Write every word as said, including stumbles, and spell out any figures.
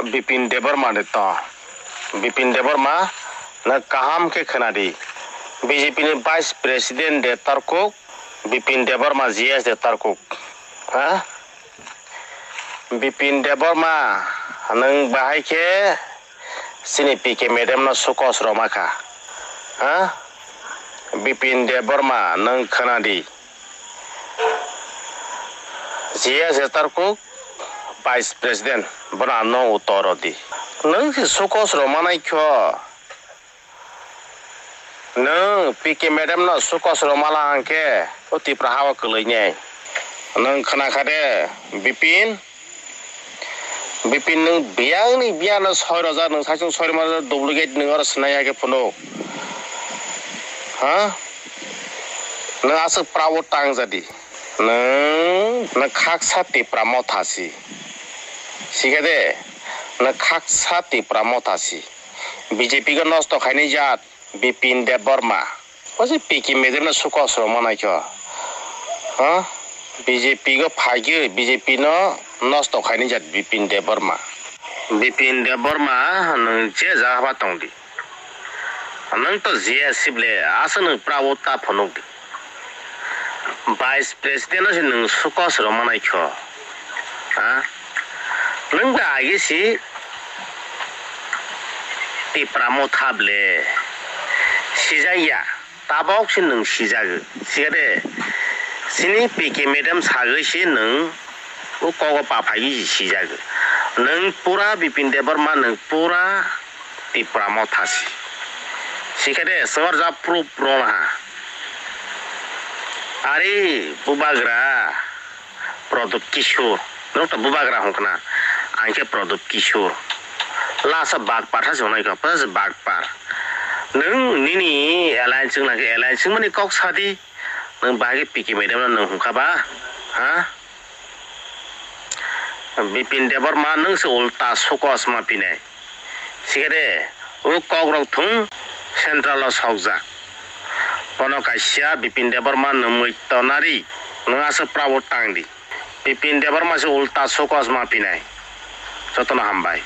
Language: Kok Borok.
Bipin Debbarma de to. Bipin Debbarma, nwng kaham khe khwnadi. B J P ni Vice President de tarkuk, Bipin Debbarma G S de tarkuk. Ha? Bipin Debbarma, nwng bahai khe chini P K madam no sukos rwma kha. Ha? Bipin Debbarma, nwng khwnadi. G S Tarkuk, Vice President, bono ano uttor rw di. Nwng se sukos rwma nai kho. Nwng P K madam no sukos rwma la hwnkhe o Tipra ha o kwlwi nai. Nwng khna kha de, Bipin? Bipin, nwng biyang ni biya no soi rwjak, nwng saichung soi rwma duplicate nwng oro swnai ya khe phunuk. Ha? Nwng aswk pra o tang jadi. Nwng, nwng khaksa Tipra Motha si. Sikha de, nwng khaksa Tipra Motha si. B J P khe nosto khainai jat, Bipin Debbarma. O se P K madam no sukos rwma nai kho. Ha? B J P khe phai khe B J P no nosto khainai jat Bipin Debbarma. Bipin Debbarma, nwng je jaga ba tong di. Nwng to G S si ble, aswk nwng pra o ta phunuk di. Vice President no se nwng sukos rwma nai kho. Ha? Nwng da agi si Tipra Motha ble. Sijak ya. Tabok se nwng sijak. Sikha de. Sini P K madam sagwi se nwng o kogo pa phai si sijak. Nwng pura Bipin Debbarma, nwng pura Tipra Motha si. Sikha de, swbar ja proof rwna ha. Ari bubagra Pradip Kishore. Norok to bubagra hwn khna. Ang khe Pradip Kishore. Lasa bagpar ha se hwnai kha, plus bagpar. Nwng nini alliance wngna khe alliance wngmani kok sadi. Nwng bahai khe P K madam no nwng hwn kha ba? Ha? Bipin Debbarma nwng se ulta sukos ma pinai. Sikha de, o kok rok thung central o sokjak. Bono kaisa Bipin Debbarma nwngwi tonari, nwng aswk pra o tang di. Bipin Debbarma se ulta sukos ma pinai. Jotono hambai.